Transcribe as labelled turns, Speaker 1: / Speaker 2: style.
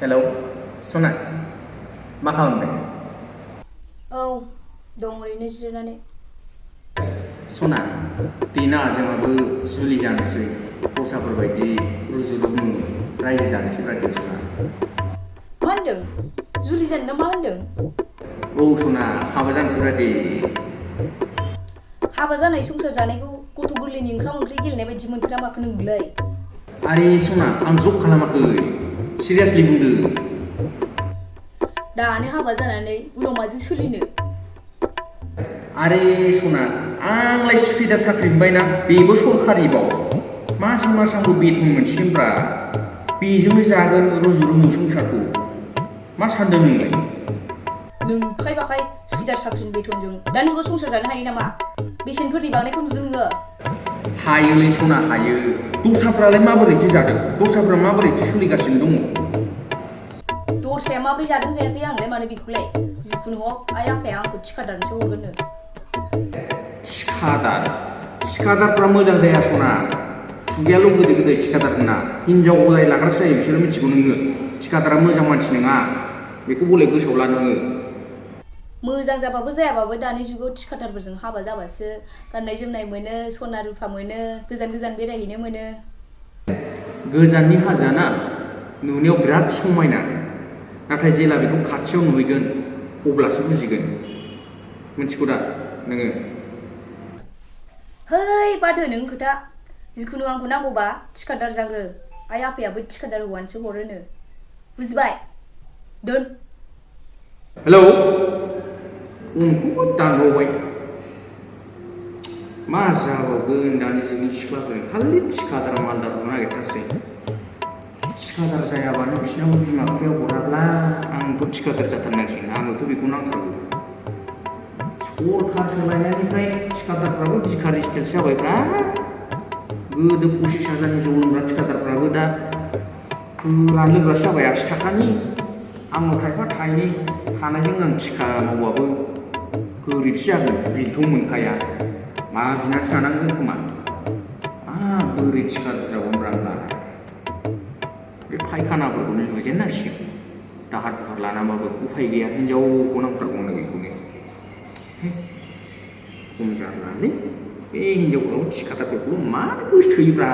Speaker 1: Hello सना मा खालामदों?
Speaker 2: औ दं ओरैनो जिरायनानै।
Speaker 1: सना देना जोंहाबो जुलि जानोसै दस्राफोरबायदि रुजु रुमु रायजो जानोसै बायदि सना।
Speaker 2: मा होनदों जुलि जानो ना मा होनदों?
Speaker 1: औ सना हाबा जानोसैब्रा दे।
Speaker 2: हाबा जानाय संसार जानायखौ गथ' गोरलैनि ओंखाम ओंख्रि गेलेनाय बायदि मोनखोना माखो नोंलाय?
Speaker 1: आरे सना आं जक खालामाखै सिरियासलि बुंदों।
Speaker 2: दानो हाबा जानानै उनाव माजों सोलिनो?
Speaker 1: आरे सना आंलाय सुखिदार साख्रि मोनबायना बेबो सरखारिबाव मासाव मास आंबो बेथन मोनसिगोनब्रा बेजोंनो जागोन रुजु रुमु संसारखौ मा सानदों नोंलाय?
Speaker 2: नोंखाय बाखाय सुखिदार साख्रिनि बेथनजों दानि जुगाव संसार जानो हायो नामा? बेसेनफोरनि बांनायखौ नुदों नोङो?
Speaker 1: हायोलै सना हायो दस्राफ्रालाय माबोरैथो जादों दस्राफ्रा माबोरैथो सोलिगासिनो दङ?
Speaker 2: दस्राया माब्रै जादों जायाखै आंलाय मानो बेखौलाय जिखुनु हक आइ आफाया आंखौ थिखादारसो हरगोननो।
Speaker 1: थिखादारफ्रा मोजां जाया सना खुगायाल' गोदै गोदै थिखादारना हिनजाव गदाय लाग्रासो जायो बिसोरो मिथिगौ नोङो थिखादारा मोजां मानसि नङा बेखौ बले गोसोआव ला नोङो।
Speaker 2: मोजां जाबाबो जायाबाबो दानि जुगाव थिखादारफोरजों हाबा जाबासो गाननाय जोमनाय मोनो सना रुफा मोनो गोजान गोजान बेरायहैनो मोनो।
Speaker 1: गोजाननि हाजोआना नुनायाव बिराद समायना नाथाय जेला बेखौ खाथियाव नुहैगोन अब्लासो बुजिगोन मिथिगौ दा नोङो?
Speaker 2: है बादहो नों खोथा जिखुनु आंखौ नांगौबा थिखादार जाग्रो आइ आफायाबो थिखादार हौवानोसो हरोनो बुजिबाय दोन।
Speaker 1: हेलौ फनखौबो दानबावबाय मा जाबावगोन दानि जुगनि सिख्लाफोर खालि थिखादार मालदारखौ नागिरथारसै थिखादार जायाबानो बिसिनावबो बिमा बिफाया हराब्ला आंथ' थिखादार जाथारनांसिगोन आंनोथ' बेखौ नांथारगौ। सरखार सोलायनायनिफ्राय थिखादारफ्राबो भिखारि स्टाइलसो जाबायब्रा गोदो 25,000नि जौ लोंग्रा थिखादारफ्राबो दा गोरान लोंग्रासो जाबाय 80 थाखानि आंनाव थाइफा थाइनै थानायजों आं थिखा मावबाबो गोरिबसो जागोन बिलथ' मोनखाया मा बिनानैसो जानांगोन खोमा बोरै थिखादार जाबावनोब्रा आंलाय बे फायखानाफोरखौनो लुजेननांसिगोन दाहार दुहार लानाबाबो उफाय गैया हिनजावखौ नांथारगौनो बेखौनो खम जारलालै बे हिनजावफोराव थिखादारफोरखौ मानो गोसोथोयोब्रा।